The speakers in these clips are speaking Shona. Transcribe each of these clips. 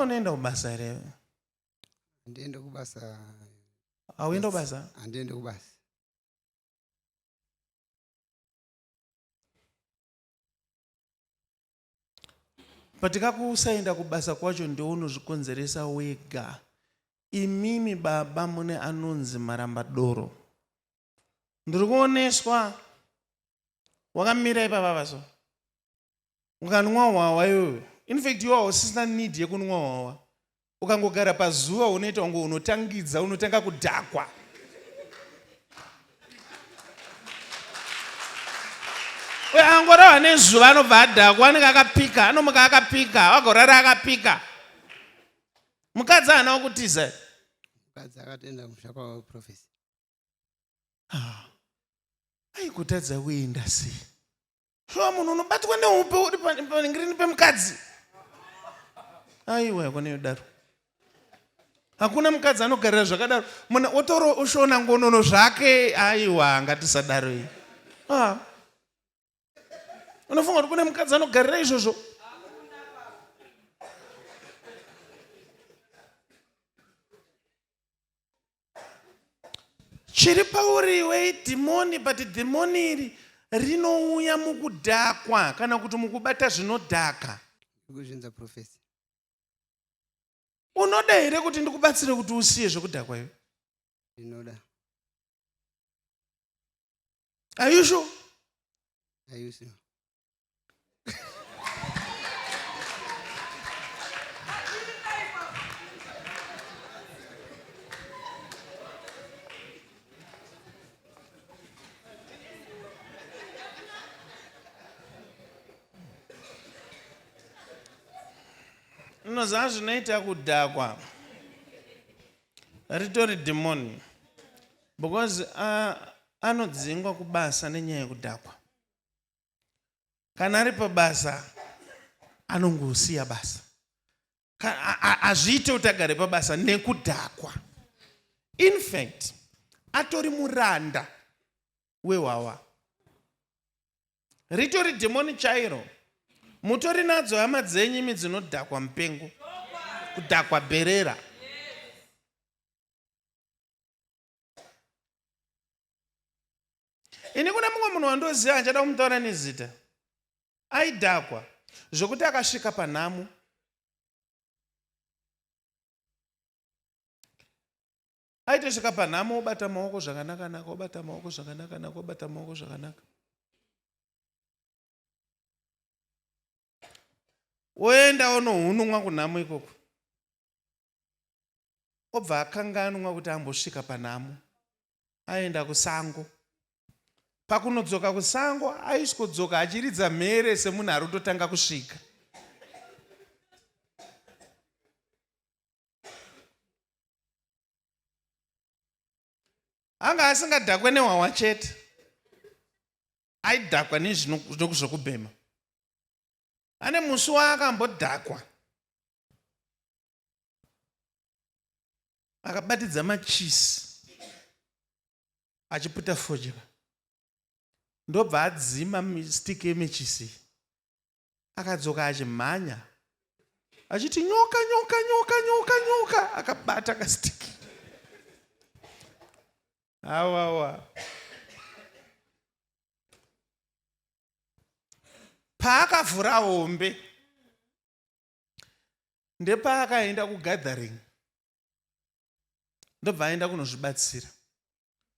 Unoenda kubasa here? Handiende kubasa. Hauende kubasa? Handiende kubasa. But kakusaenda kubasa kwacho ndounozvikonzeresa wega. Imimi baba mune anonzi marambadoro. Ndiri kuoneswa wakamira ipapa so. Ukanwa hwahwa iwewe. In fact iwe hausisina need yekunwa hwahwa. Ukangogara pazuva unoita kunge unotangidza unotanga kudhakwa. Uyo angorahwa nezuva anobva adhakwa anenge akapika anomuka akapika agorara akapika. Mukadzi haana kutiza. Mukadzi akatoenda kumusha kwavo professor. Ah. Aikutadza kuenda sei? Shuwa munhu unobatwa neupe uri pangirini pemukadzi. Aiwa hakuna yodaro. Hakuna mukadzi anogarira zvakadaro. Munhu otoro oshona ngonono zvake. Aiwa ngatisadaro iyi. Ah. Unofunga kuti kune mukadzi anogarira izvozvo? Chiri pauri iwe idhimoni but dhimoni iri rinouya mukudhakwa kana kuti mukubata zvinodhaka. Kuzvinza professor. Unoda here kuti ndikubatsire kuti usiye zvekudhakwa iwe? Ndinoda. Are you sure? Are you sure? Unoziva zvinoita kudhakwa ritori dhimoni because uh, anodzingwa kubasa nenyaya yekudhakwa. Kana ari pabasa anongosiya basa. Hazviite kuti agare pabasa nekudhakwa. In fact, atori muranda wehwawa. Ritori dhimoni chairo. Mutori nadzo hama dzenyu imi dzinodhakwa mupengo. Kudhakwa bherera. Ini kune mumwe munhu wandoziva andichada kumutaura nezita. Aidhakwa zvokuti akasvika panhamo. Aitosvika panhamo obata maoko zvakanaka naka obata maoko zvakanaka naka obata maoko zvakanaka. Oenda onohununwa kunhamo ikoko. Obva akanganwa kuti ambosvika panhamo. Aenda kusango. Pakunodzoka kusango aisvodzoka achiridza mhere semunhu ari kutotanga kusvika. Anga asingadhakwe nehwahwa chete. Aidhakwa nezvokubhema. Ane musi waakambodhakwa. Akabatidza machisi achiputa fodya ndobva adzima stick yemechisi akadzoka achimhanya achiti nyoka nyoka nyoka nyoka nyoka akabata kastiki awawa paakavhura hombe Ndepaakaenda kugathering ndobva aenda kunozvibatsira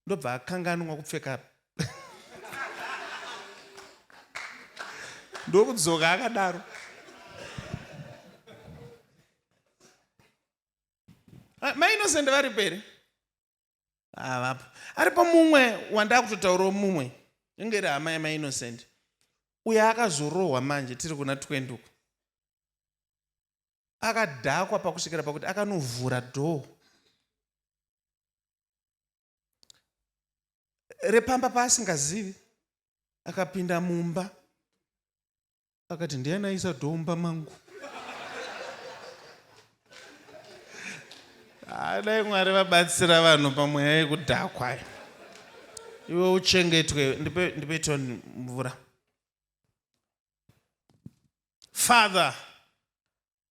ndobva akanganwa kupfeka ndokudzoka akadaro. Ah, Mai Innocent varipo here? Havapo. Aripo mumwe wandakutotaurawo mumwe inge iri hama yamai Innocent uyo akazorohwa manje tiri kuna 20 uko akadhakwa pakusvikira pakuti akanovhura dhoo repamba paasingazivi akapinda mumba akati ndiani aisa dhoo mumba mangu ah, dai mwari vabatsira vanhu pamweya yekudhakwa iwe uchengetwe ndipe toni mvura father.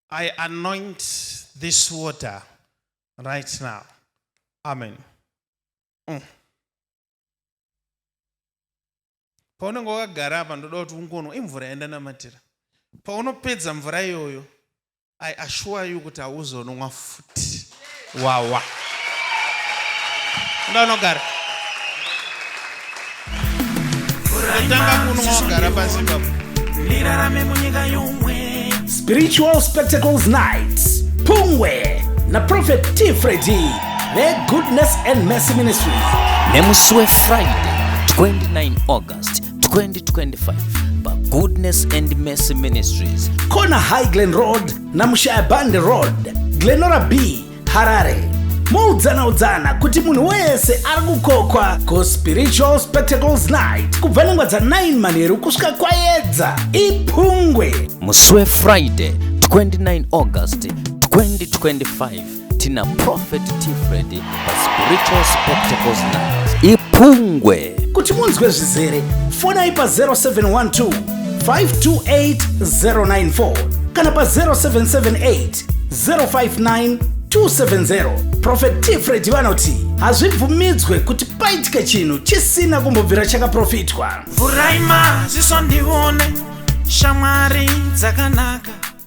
I anoint this water right now. Amen. Paunenge wakagara apa ndoda kuti ungonwa imvura yandanamatira. Paunopedza mvura iyoyo, I assure you kuti hauzonwa futi wawa. Nda unogara. Tanga kunwa wagara pasi ipapo. Ndirarame munyika yomwe. Spiritual Spectacles Nights Pungwe naProphet T Freddy veGoodness and Mercy Ministries. Nemusi weFriday 29 August 2025 paGoodness and Mercy Ministries. Kona High Glen Road naMushayabande Road, Glenora B, Harare. Moudzana udzana kuti munhu wese ari kukokwa kuSpiritual Spectacles Night kubva nenguva dza9 manheru kusvika kwayedza. Ipungwe. Musi weFriday 29 August 2025 tina Prophet T Freddy paSpiritual Spectacles Night. Ipungwe. Kuti munzwe zvizere, fonai pa0712 528 094 kana pa0778 059 270. Prophet T Freddy vanoti hazvibvumidzwe kuti paitike chinhu chisina kumbobvira chakaprofitwa. Vhurai maziso ndione shamwari dzakanaka.